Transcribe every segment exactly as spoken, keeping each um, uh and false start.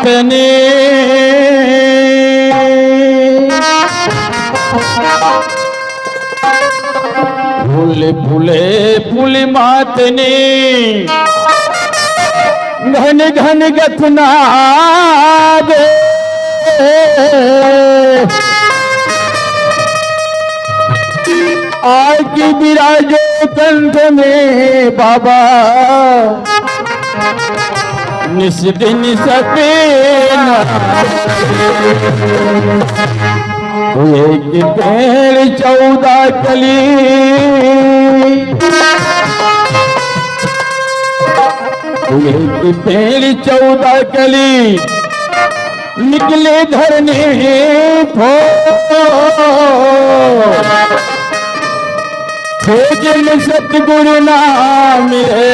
तने फूले फूले फूल मातने घन घन गथना दे। आके विराजो कंठ में बाबा, निस दिन सपना। एक पेड़ चौदह कली, एक पेड़ चौदह कली, निकले धरनी फो। खोज में सतगुरु ना मिले,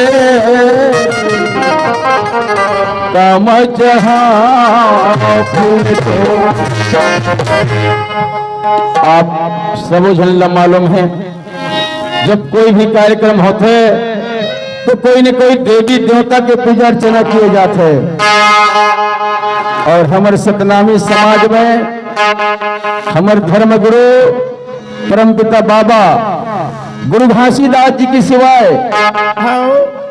काम जहाँ फूल तो। आप सबो झन ला मालूम है, जब कोई भी कार्यक्रम होथे तो कोई न कोई देवी देवता के पूजा अर्चना किए जाथे। और हमर सतनामी समाज में हमर धर्मगुरु परमपिता बाबा गुरु घासीदास जी के सिवाय हाँ।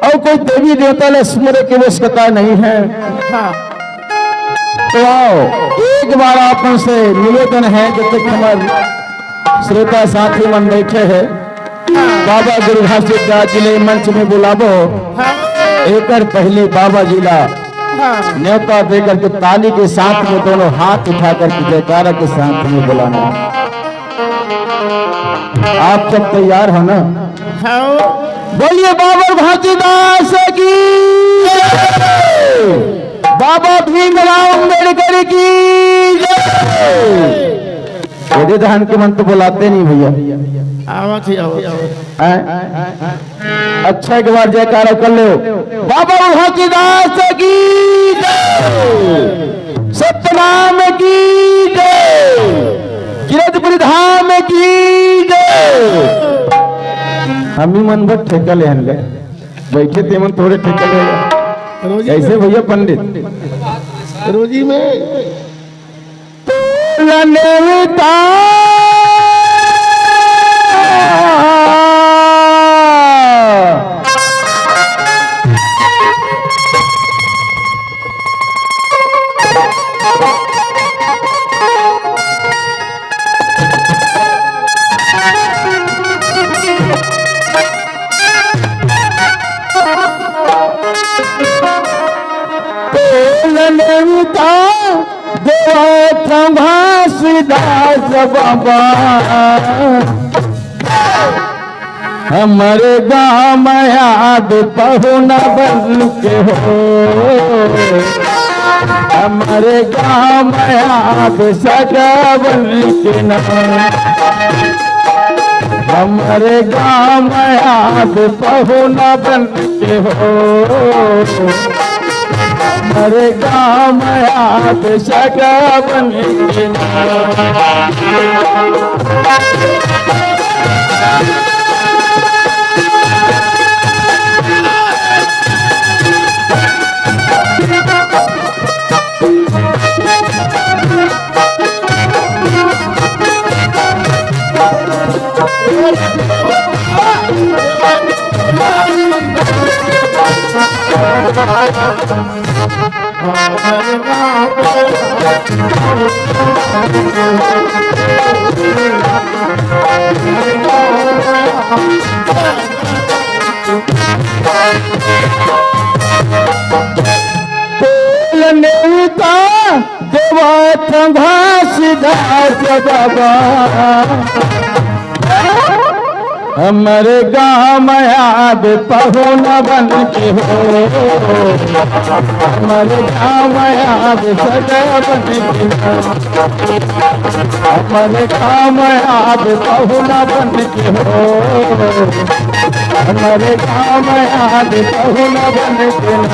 और कोई देवी देवता ला स्मरे के आवश्यकता नहीं है। हाँ। तो आओ, एक बार आप मन से निवेदन है, जब तक हमर श्रोता साथी मन बैठे हैं, बाबा गुरु घासीदास जी ने मंच में बुलाबो, हाँ। एकर पहले बाबा जी ला हाँ। न्योता देकर के ताली के साथ में दोनों हाथ उठा करके जयकारा के साथ में बुलाना। आप सब तैयार हो ना? हाँ। बोलिए बाबा घासीदास की जय। बाबा भीमराव अम्बेडकर की जय। ये धान के मन तो बुलाते नहीं भैया। आवत ही, आवत ही। हैं? अच्छा, एक बार जयकारा कर लो। बाबा घासीदास की जय, सतनाम की जय, कीरतपुर धाम की जय। हम ही मन भर ठेका ले हन गए, बैठे ते मन थोड़े ठेका ले। रोजी कैसे में भैया पंडित? रोजी में तोलन उतार। तोलन उतार। देवत घासीदास बाबा, हमर गाँव में आप पहुना बन के हो, हमर गाँव में आप सगा बन के ना, हमर गाँव में आप पहुना बन के हो। हमर गाँव में आप सगा बन के ना। तोल नेवता देवत घासीदास बाबा, हमर गाँव में आप पहुना बन के हो, हमर गाँव में आप सगा बन के हो, हमर गाँव में आप पहुना बन के हो, हमर गाँव में आप पहुना बन के हो।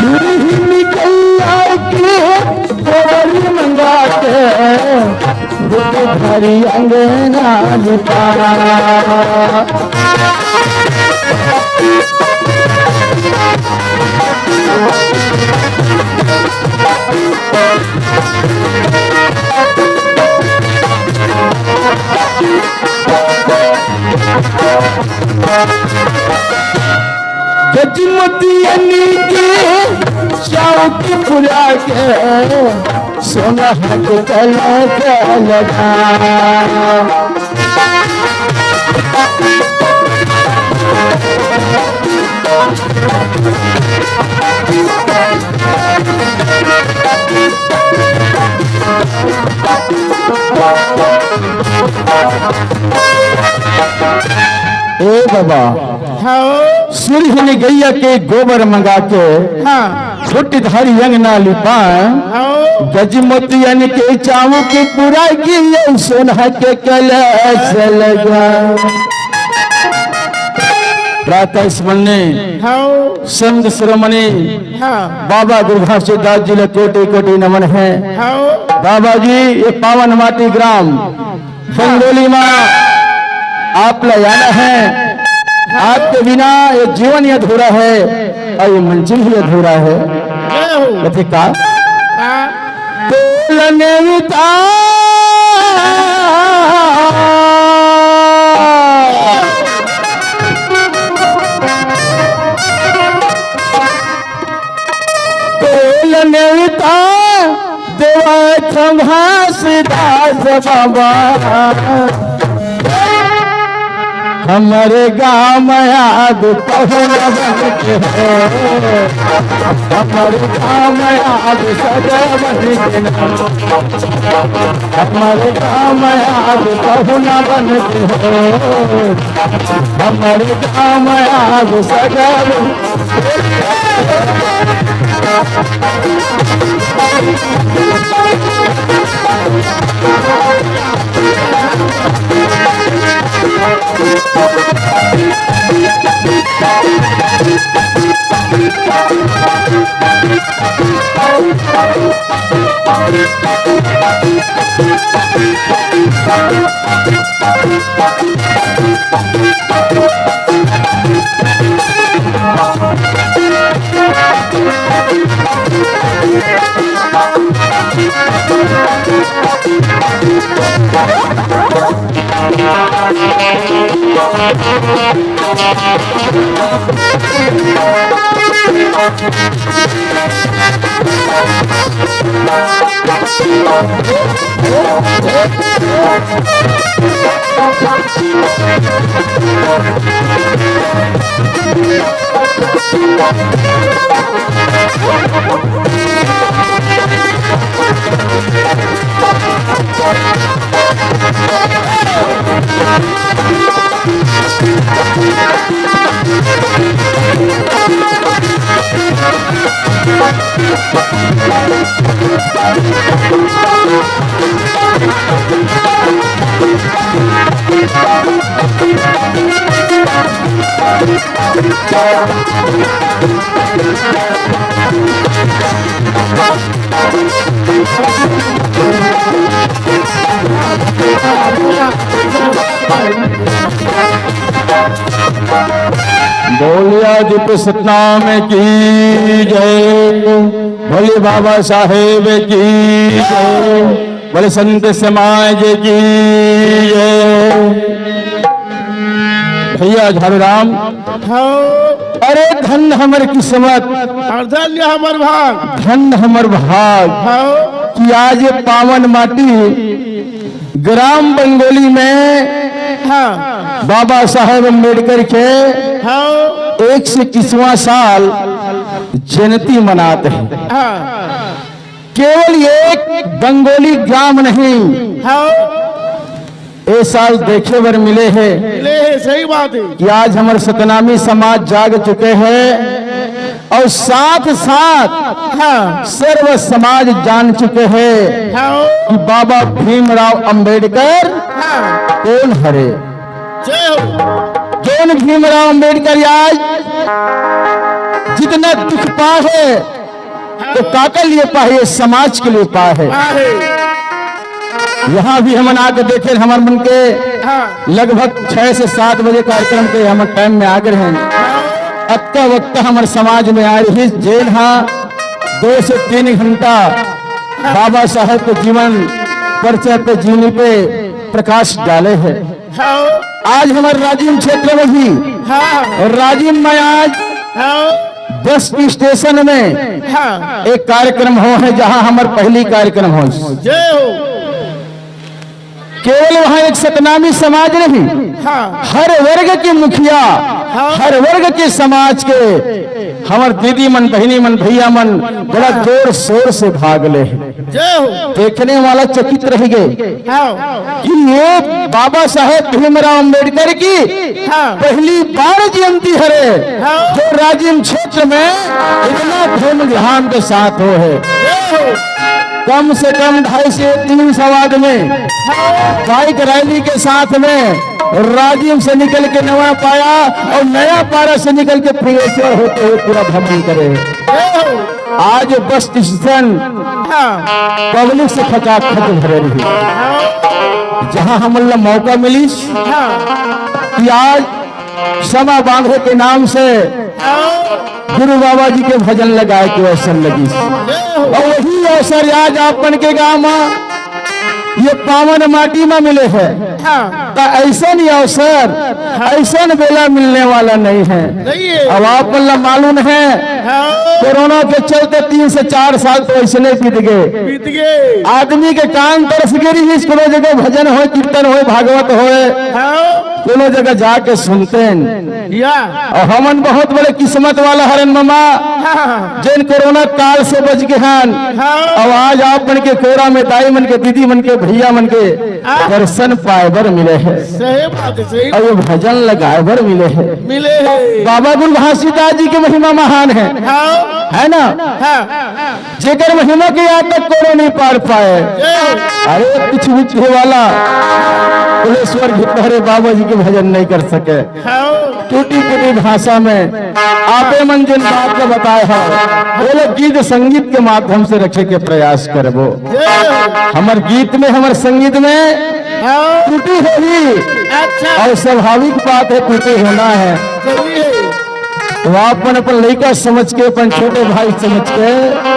दुल्हिन गैया के गोबर मंगा के, रूप भरी अंगना लिपा। गजमोतियन के चौक पुरा के सोना के कलश लगा। ए बाबा, हाँ। दुल्हिन गैया के गोबर मंगा के, हाँ। फुटधारी अंगना लिपाए, हाँ। गजमोतियन के चौक पुरा के, सोना के कलश लगा। प्रातः स्मरणी, हाँ। संत शिरोमणि, हाँ। बाबा गुरु घासीदास जी ला कोटि कोटि नमन हे। हाँ। बाबा जी, ये पावन माटी ग्राम बंगोली मा आप ला आना हे, आपके बिना ये जीवन ही अधूरा हे अउ ये मंजिल ही अधूरा हे। जय हो। कथे का? का? तोला नेवता, तोला नेवता देवत हँव घासीदास बाबा, हमर गाँव म आज पहुना बन के हो, हमर गाँव म आज सगा बन के ना, हमर गाँव म आज पहुना बन के हो, हमर गाँव म आज सगा बन बोलिया दीप सतनाम की जय। भोले बाबा साहेब की जय, भोले संत समाज की जय। भैया झाड़ू राम, हाँ। अरे धन हमर किस्मत, और धन्य हमर भाग। धन हमर भाग हाँ। कि आज ये पावन माटी ग्राम बंगोली में हाँ। बाबा साहेब अम्बेडकर के हाँ। एक सौ इक्कीसवाँ साल जयंती मनात हे। हाँ। केवल एक बंगोली ग्राम नहीं, हाँ। ए साल देखे बर मिले हे मिले हे, सही बात हे। कि आज हमर सतनामी समाज जाग चुके हे और साथ साथ हाँ। सर्व समाज जान चुके हे हाँ। कि बाबा भीमराव अंबेडकर हाँ। कौन हरे। जय हो। जौन भीमराव अंबेडकर आज जितना दुख पाए हे, तो काकर लिए पाए हे, समाज के लिए पाए हे। पाए हे। यहाँ भी हमन आके देखे, हमर मन के हाँ। लगभग छह से सात बजे कार्यक्रम के हमन टाइम में आ गए हैं। अतका वक्त हमर समाज में आ रही, जेन हा दो से तीन घंटा बाबा साहेब के जीवन परिचय पे, जीवनी पे प्रकाश डाले हे। हाँ। आज हमर राजिम क्षेत्र में भी हाँ। राजिम में आज हाँ। बस स्टेशन में हाँ। एक कार्यक्रम हो हे, जहाँ हमर पहली कार्यक्रम हो। जय हो। केवल वहाँ एक सतनामी समाज नहीं, हाँ। हर वर्ग के मुखिया, हाँ। हर वर्ग के समाज के हमर दीदी मन, बहिनी मन, भैया मन बड़ा हाँ। जोर शोर से भाग ले। जय हो। देखने वाला चकित रह गए हाँ। कि ये बाबा साहेब भीमराव अंबेडकर की हाँ। पहली बार जयंती हरे, हाँ। जो राजिम क्षेत्र में इतना धूमधाम के साथ हो हे। जय हो। कम से कम ढाई से तीन सौ आदमी हाँ। बाइक रैली के साथ में राजिम से निकल के नवा पाया और नया पारा से निकल के पिरेश्वर होते हुए पूरा भ्रमण करे। जय हो। आज बस स्टेशन हाँ। पब्लिक से खचाखच भरे रही। हाँ। जहाँ हमन ला मौका मिलिस हाँ। कि आज समा बांधे के नाम से हाँ। गुरु बाबा जी के भजन लगाए के अवसर लगिस। जय हो। और वही अवसर आज आप मन के गांव में ये पावन माटी में मिले हे। हाँ। त ऐसन ही अवसर, ऐसन बेला मिलने वाला नहीं है। नहीं है। अब आप मन ला मालूम है, हाँ। कोरोना के चलते तीन से चार साल तो ऐसने बीत गए। बीत गए। आदमी के कान तरस गे रहिस, कोनो जगह भजन होय, कीर्तन होय, भागवत होय, हाँ। कोनो जगह जाके सुनते हैं। या। और हमन बहुत बड़े किस्मत वाला हरन ममा, हाँ। जेन कोरोना काल से बच गए हन। हाँ। और आज आप मन के कोरा में दाई मन के, दीदी मन के, भैया मन के हाँ। दर्शन पाए बर मिले हे। सही बात है, सही। और ये भजन लगाए बर मिले हे। मिले हे। बाबा गुरु घासीदास जी के महिमा महान है। हाँ। है ना? हाँ। जेकर महिमा के आज तक कोनो नहीं पार पाए। जय हो। अरे कुछ भी कहे वाला कुलेश्वर भी तोहरे बाबा जी के भजन नहीं कर सके। हाँ। टूटी फूटी भाषा में आपे मन जिन बात को बताए हो, वो लोग गीत संगीत के माध्यम से रखे के प्रयास करबो। जय हो। हमर गीत में, हमर संगीत में हाँ। त्रुटि होही। अच्छा। और स्वाभाविक बात है, त्रुटि होना है। जरूरी है। तो अपन, अपन लइका समझ के, अपन छोटे भाई समझ के,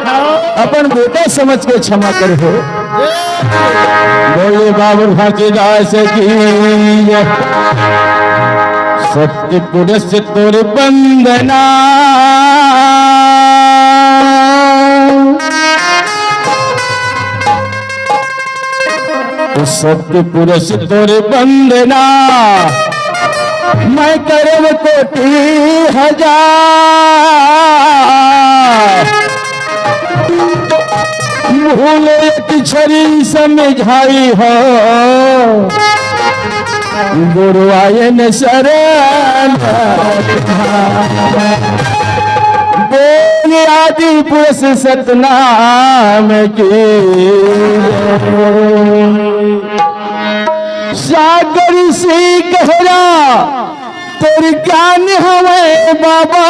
हाँ। अपन बेटा समझ के क्षमा करे हो। जय। बोलिए बाबू घासीदास की जय। सत्य पुरुष तोर बंदना। तो सत्य पुरुष तोर बंदना, मैं करब कोटि हजार। भूल एक छरी समझाई हो, गुरु आयन शरण। बोल आदि पुरुष सतनाम की। सागर से गहरा तोर ज्ञान हवे बाबा।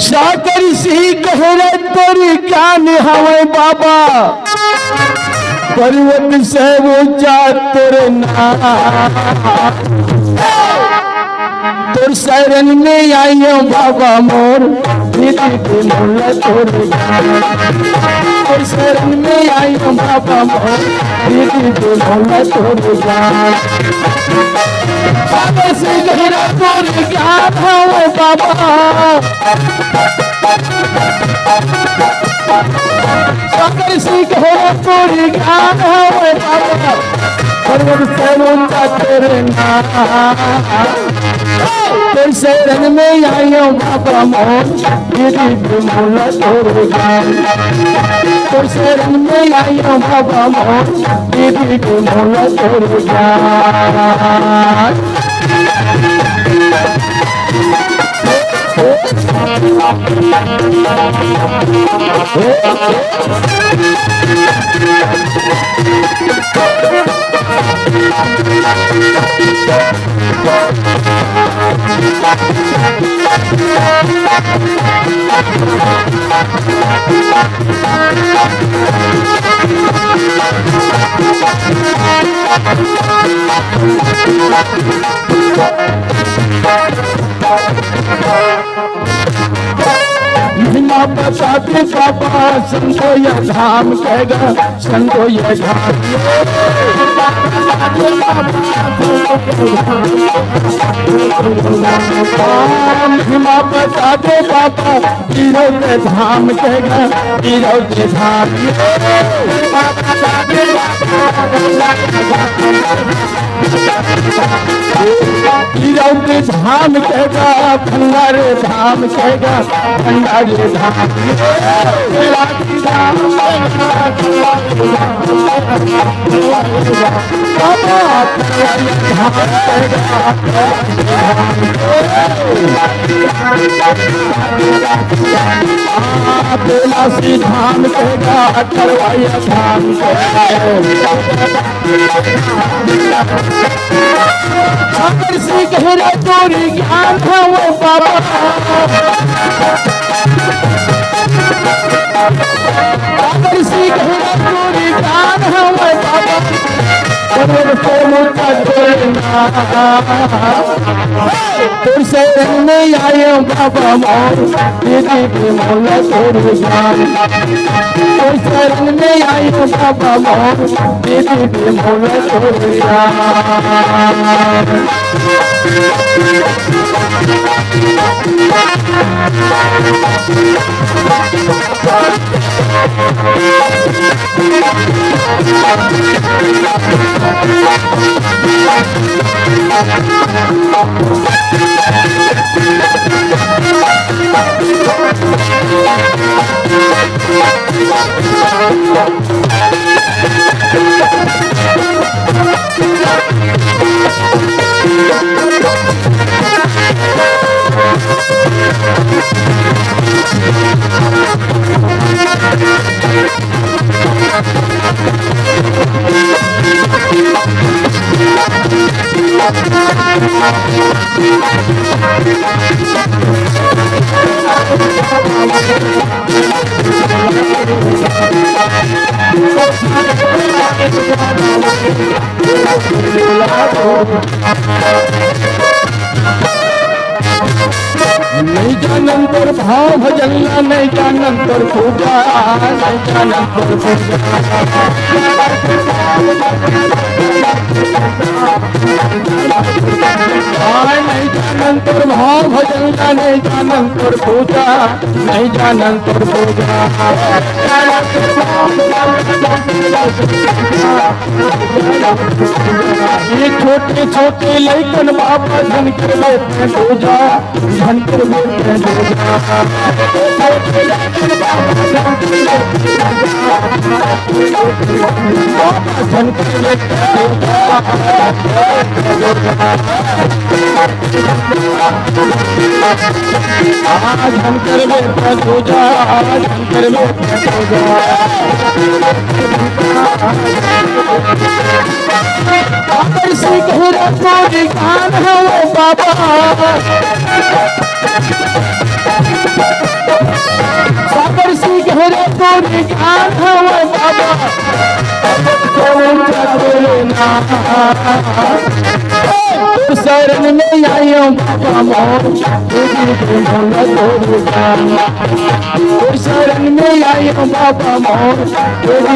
सागर से गहरा तोर ज्ञान हवय बाबा, पर्वत से ऊंचा तोर नाम। तोर शरण में आइयो बाबा मोर, दीदी दे मोला तोर ज्ञान। तोर शरण में आइयो बाबा मोर, दीदी दे मोला तोर ज्ञान। बाबा से गहरा तोर ज्ञान हवय बाबा। सागर से गहरा तोर ज्ञान हवय बाबा, पर्वत से ऊंचा तोर नाम। तोर शरण में आयो बाबा मोर, दीदी दे मोला तोर ज्ञान। तोर शरण में आयो बाबा मोर, दीदी दे मोला तोर ज्ञान। महिमा बता दे बाबा, संतोया धाम कहेगा, संतोया धाम। महिमा बता दे बाबा, गिरौते धाम कहेगा, गिरौते धाम। गिरौते धाम कहेगा, भंडारे धाम कहेगा, भंडारे धाम। बाबा, धाम कहेगा, बेलासी धाम कहेगा, अठरवाइया धाम कहेगा। सागर से गहरा तोर ज्ञान हवय बाबा। सागर से गहरा तोर ज्ञान हवय बाबा। पर्वत से ऊंचा तोर नाम। तोर शरण में आयो बाबा मोर, दीदी दे मोला तोर ज्ञान। तोर शरण में आयो बाबा मोर, दीदी दे मोला तोर ज्ञान। नहीं जानन तोर भाव भजन ला, नहीं जानन तोर पूजा, नहीं जानन तोर पूजा। हाय, नहीं जानन तोर भाव भजन ला, नहीं जानन तोर पूजा, नहीं जानन तोर पूजा। ये छोटे छोटे लइकन बाबा झन करबे तैं पूजा, झन करबे तैं पूजा। बाबा झन करबे तैं पूजा। आज हम करबे तैं पूजा, आज हम करबे तैं पूजा। सागर से गहरा तोर ज्ञान हवय बाबा। सागर से गहरा जान हवय बाबा, कौन जाने ना। तोर शरण में आयो बाबा मोर, तोर शरण में आयो बाबा मोर, तोर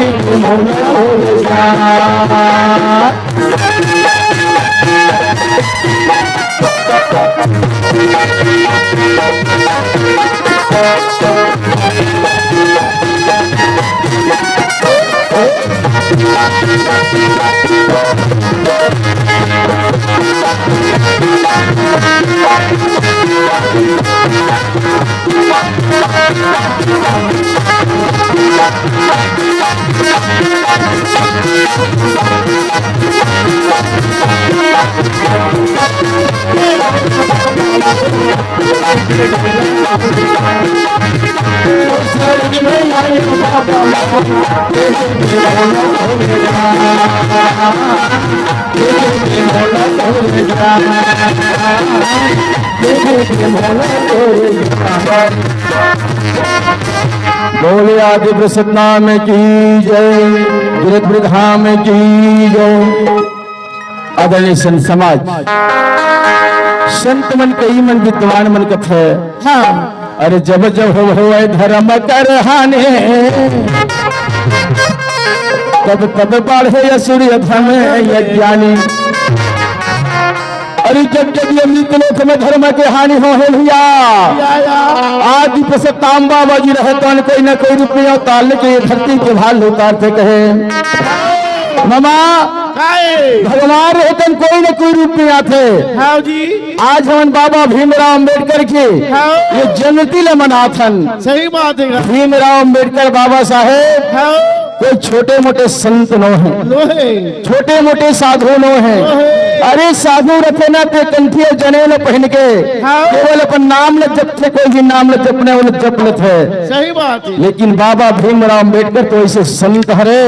बोले आदि पुरुष सतनाम की जय, गिरधपुर धाम की जय। आदरणीय संत समाज, संत मन कई मन विद्वान मन कथे, हाँ। अरे जब जब हो होय धर्म कर हानि, तब तब बाढ़े असुर अधम अज्ञानी। अरे जब जब ये मृत लोक में धर्म के हानि हो हे भैया, आदि पुरुष सतनाम बाबा जी रहतन कोई ना कोई रूप में अवतार लेके ये धरती के भाल उतारथे कहे, ममा, काय? भगवान रहतन कोई न कोई रूप में आथे। हाँ जी। आज हमन बाबा भीमराव अंबेडकर के हाँ। ये जयंती ल मनाथन। सही बात है। भीमराव अंबेडकर बाबा साहेब हाँ। कोई छोटे मोटे संत नो हे, नो हे। छोटे मोटे साधु नो हे। नो हे। अरे साधु रथे ना ते कंठी अउ जनेऊ ल पहन के हाँ। केवल अपन नाम ल जपथे, कोई भी नाम ल जपने वाला जप लेथे। सही बात है। लेकिन बाबा भीमराव अंबेडकर तो ऐसे संत हरे,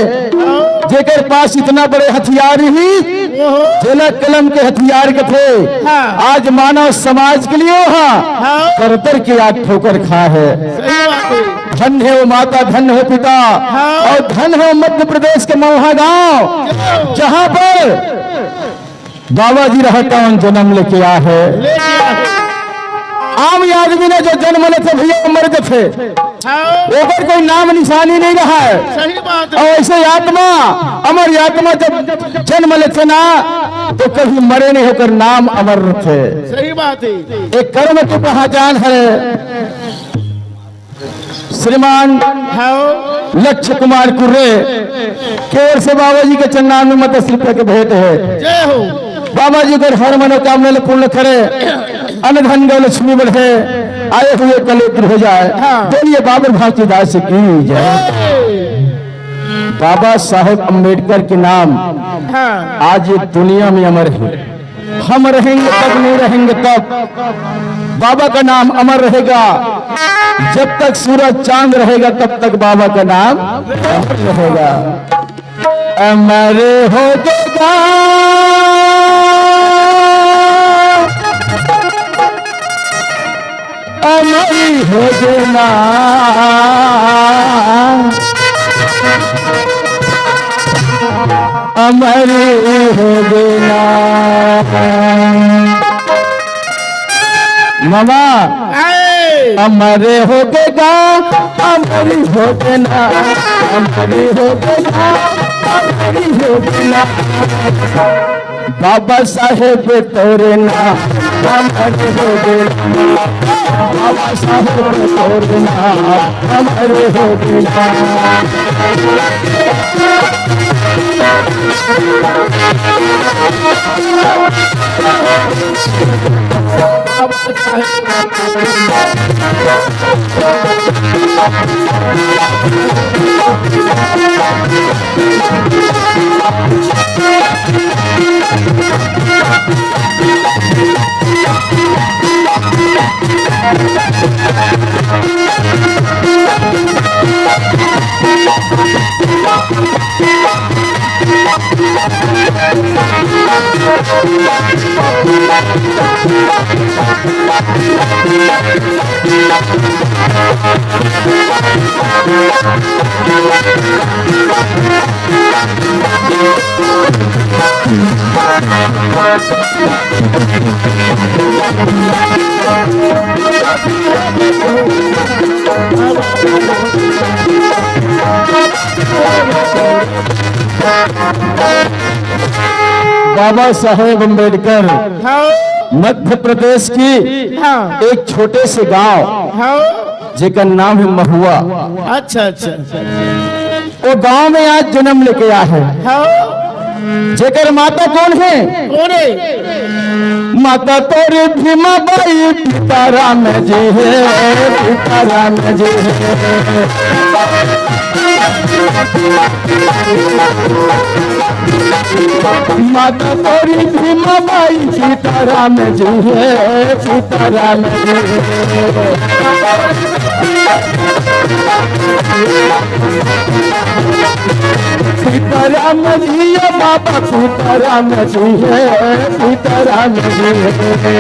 जेकर पास इतना बड़े हथियार रही, ओहो। जेला कलम के हथियार कथे, हाँ। आज मानव समाज के लिए हाँ, हाँ। कर कर के आज ठोकर खा हे। सही बात है। धन्य हो माता, धन्य हो पिता, हाँ। और धन्य हो मध्य प्रदेश के मौहा गांव, जय हो। जहां पर बाबा जी रहता हूँ जन्म लेके आ हे। लेके आ हे। आम आदमी ने जो जन्म लेथे भैया, वो मर जथे। हाँ। ओकर कोई नाम निशानी नहीं रहा है। सही बात है। और ऐसे आत्मा, अमर आत्मा जब जन्म लेथे ना, तो कभी मरे नहीं, ओकर नाम अमर रथे। सही बात है। एक कर्म के पहचान है। श्रीमान हाँ। लक्ष्य कुमार कुर्रे के ओर से बाबा जी के चरणारविंद में दस रुपया के भेंट है। जय हो। बाबा जी कर हर मनोकामना ल पूर्ण करे, अन्न धन गौ लक्ष्मी बढ़े, आए हुए कलेवर हो जाए। हाँ। बोलिए बाबर भांची दास की जय। जय। बाबा साहेब अंबेडकर के नाम हाँ। आज ये दुनिया में अमर है। हम रहेंगे तब, नहीं रहेंगे तब, बाबा का नाम अमर रहेगा। जब तक सूरज चांद रहेगा, तब तक बाबा का नाम अमर रहेगा। अमर हो जाएगा, अमर हो जाना। अमर हो जाना। मामा, आए। अमर हो जाना, अमर हो जाना, अमर हो जाना, अमर हो जाना। बाबा साहेब तोरे नाम अमर हो गेला। बाबा साहेब तोरे नाम अमर हो गेला। बाबा साहेब अम्बेडकर हाँ। मध्य प्रदेश की हाँ। एक छोटे से गांव हाँ। जेकर नाम है महुआ। अच्छा, अच्छा। वो गांव में आज जन्म लेके आए हैं। हाँ। जेकर माता कौन है? कौन है? माता तोरी भीमा बाई, पिता राम जी है, पिता राम जी है। माता तोरी भीमा बाई, सीताराम जी है, सीताराम जी है। सीताराम जी है बाबा, सीताराम जी है, सीताराम जी है।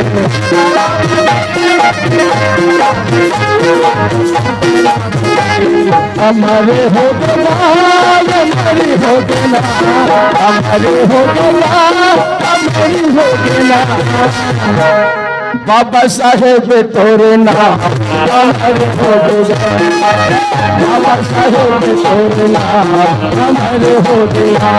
हमारे हो गया, हमारी हो गया, हमारे हो गया, हमारी हो गया। बाबा साहेब तोरे नाम हमारे हो गया, बाबा साहेब तोरे नाम हमारे हो गया।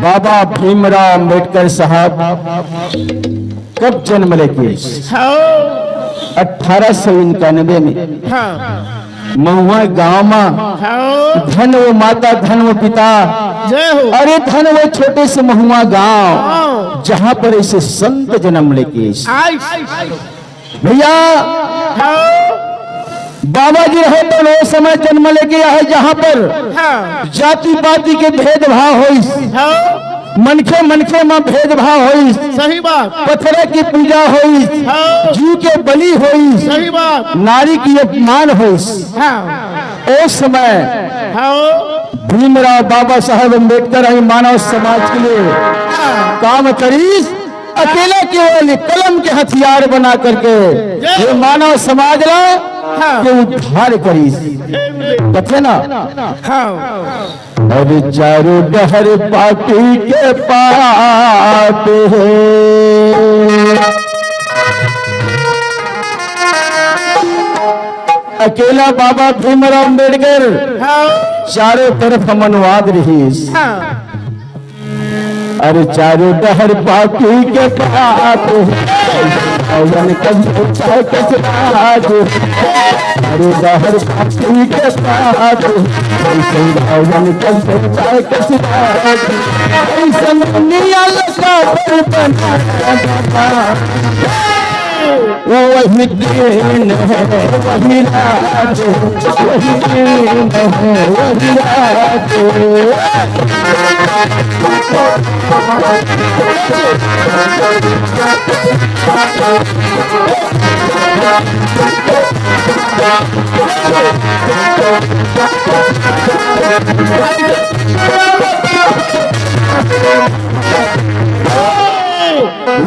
बाबा भीमराव अम्बेडकर साहब कब जन्म लेके? हाँ। अठारह सौ इक्यानवे में हाँ। महुआ गांव में हाँ। धन वो माता, धन वो पिता, जय हो। अरे धन वो छोटे से महुआ गांव, हाँ। जहां पर ऐसे संत जन्म लेके आई। भैया, हाँ। बाबा जी रहे तो वो समय जन्म लेके आए, जहां पर हाँ। जाति पाति के भेदभाव होइस, हाँ। मनखे मनखे में भेदभाव होइस, सही बात। पथरा की पूजा होइस, हाँ। जीव के बलि होइस, सही बात। नारी की अपमान होइस। हाँ। ओ समय हाँ। भीमराव बाबा साहेब अम्बेडकर अउ मानव समाज के लिए हाँ। काम करिस। अकेला केवल कलम के हथियार बना करके जय। ये मानव समाज ला हाँ। के उद्धार करिस। कथे ना हाँ। अरे चारों डहर पापी के पाप हे। अकेला बाबा भीमराव अम्बेडकर हाँ। चारों तरफ मनवाद रहिस। हाँ। अरे चारों डहर पापी के पाप हे, रावण कस सोचा कस राज हे। चारों डहर पापी के पाप हे, रावण कस सोचा कस राज हे। ऐसन दुनिया लगा पर बना बाबा। वही दिन है, वही रात, वही दिन है, वही रात।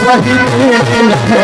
वही दिन है।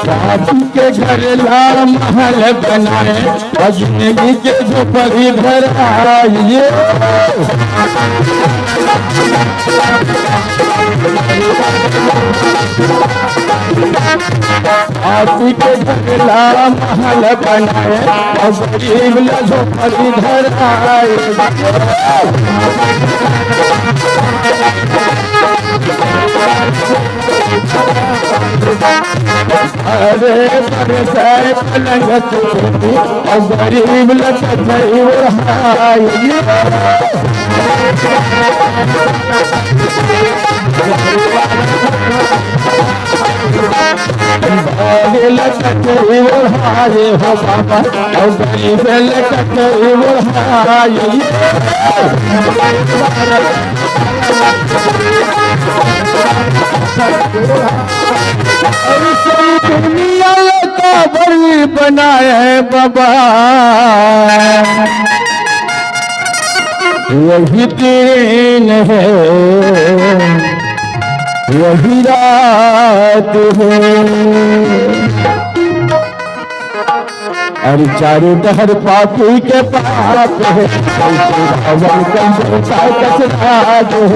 बाबू के घर ला महल बनाए, और जिंदगी के झोपड़ी धराए। बाबू के घर ला महल बनाए, और गरीब ला झोपड़ी धराए। अरे बरसाए पलंग चोरी, और गरीब लचकई ओढ़ाई। अरे लचकई ओढ़ाए हो बाबा, और गरीब लचकई ओढ़ाई। अरे सही दुनिया का बड़ी बनाए है बाबा, वही दिन है, वही रात है। अरे चारों डहर पापी के पाप है, कैसे रावण कंस का कसराज है।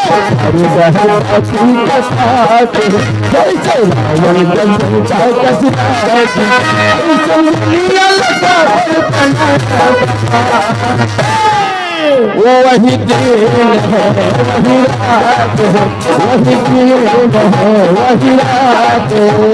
चारों डहर पापी के पाप है, कैसे रावण कंस का कसराज है। कैसे दुनिया का बल बनाया। वो वही दिन है, वही रात है, वही दिन है, वही रात है।